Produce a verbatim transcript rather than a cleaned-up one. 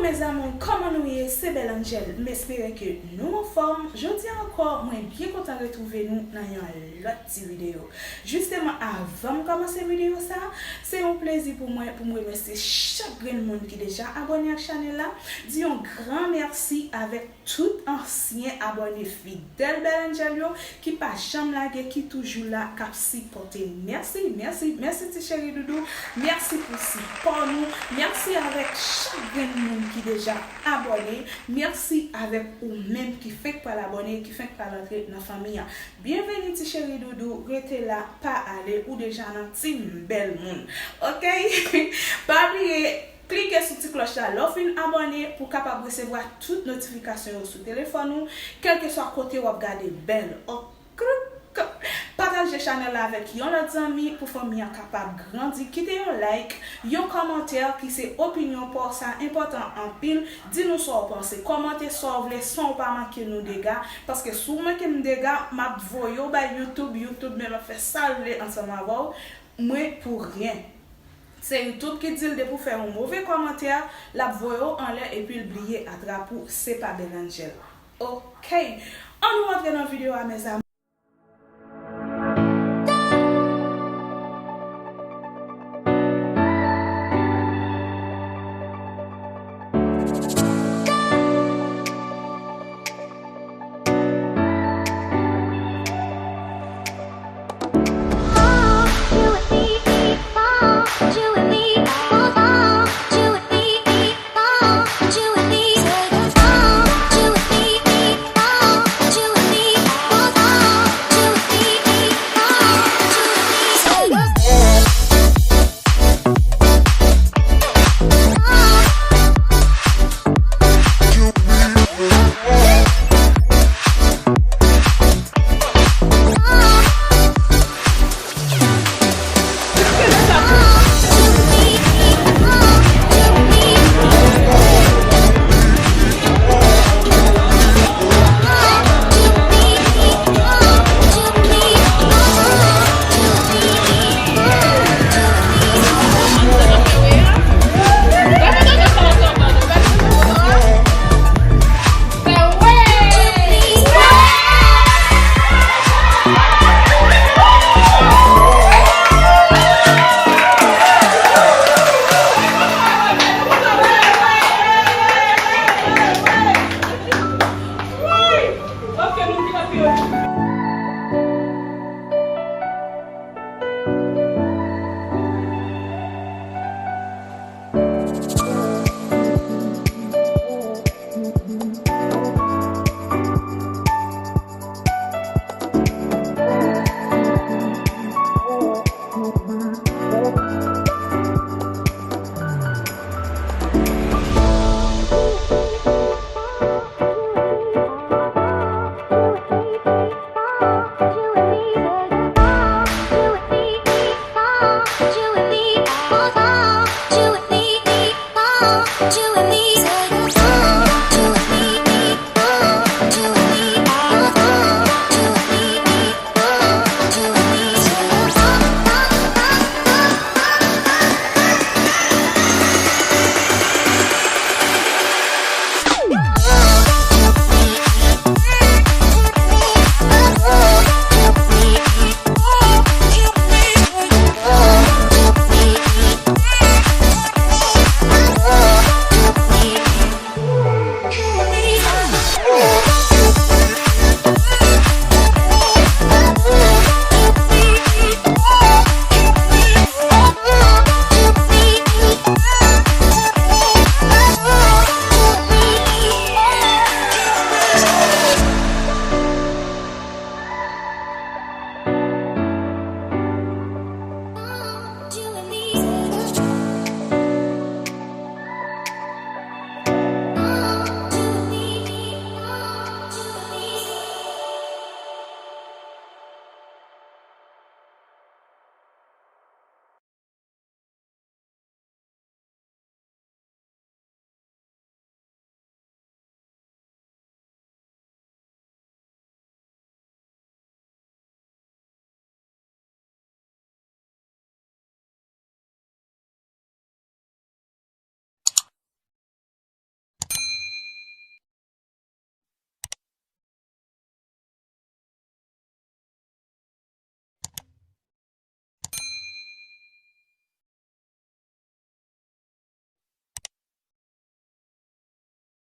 Mes amours, kòman nou ye? Se Belle Angel. M espere ke nou anfòm. Jodi a ankò, mwen byen kontan retwouve nou nan yon lòt ti videyo. Jisteman, avan m kòmanse videyo sa, se yon plezi pou mwen pou m remèsye chak grenn moun ki deja abòne ak chanèl la. Di yon gran mèsi avèk tout ansyen abòne fidèl Belle Angel yo ki pa janm lage, ki toujou la, k ap sipòte. Mèsi, mèsi, mèsi ti cheri doudou. Mèsi pou sipò nou. Mèsi avèk chak grenn moun ki deja abòne. Mèsi avèk ou menm ki fenk pral abòne, ki fenk pral antre nan fanmi an. Byenveni ti cheri doudou, rete la, pa ale, ou deja nan team bèl moun. Oke? Pa bliye, klike sou ti klòch la lè w fin abòne pou w kapab resevwa tout notifikasyon yo sou telefòn ou, kèlkeswa kote w ap gade Bèl. Ok? Pataje chanèl la avèk yon lòt zanmi pou fanmi an kapab grandi. Kite yon like, yon kòmantè ki se opinyon pa w, sa enpòtan anpil. Di nou sa w panse, kòmante sa w vle san w pa manke nou dega, paske si w manke m dega, m ap voye w bay YouTube, YouTube menm ap fè sa l vle ansanm avè w. Mwen pou ryen. Se YouTube ki di l depi w fè yon move kòmantè, l ap voye w anlè epi l bliye atrap ou, se pa Belle Angel. Ok. Ann nou rantre nan videyo a, mes amours.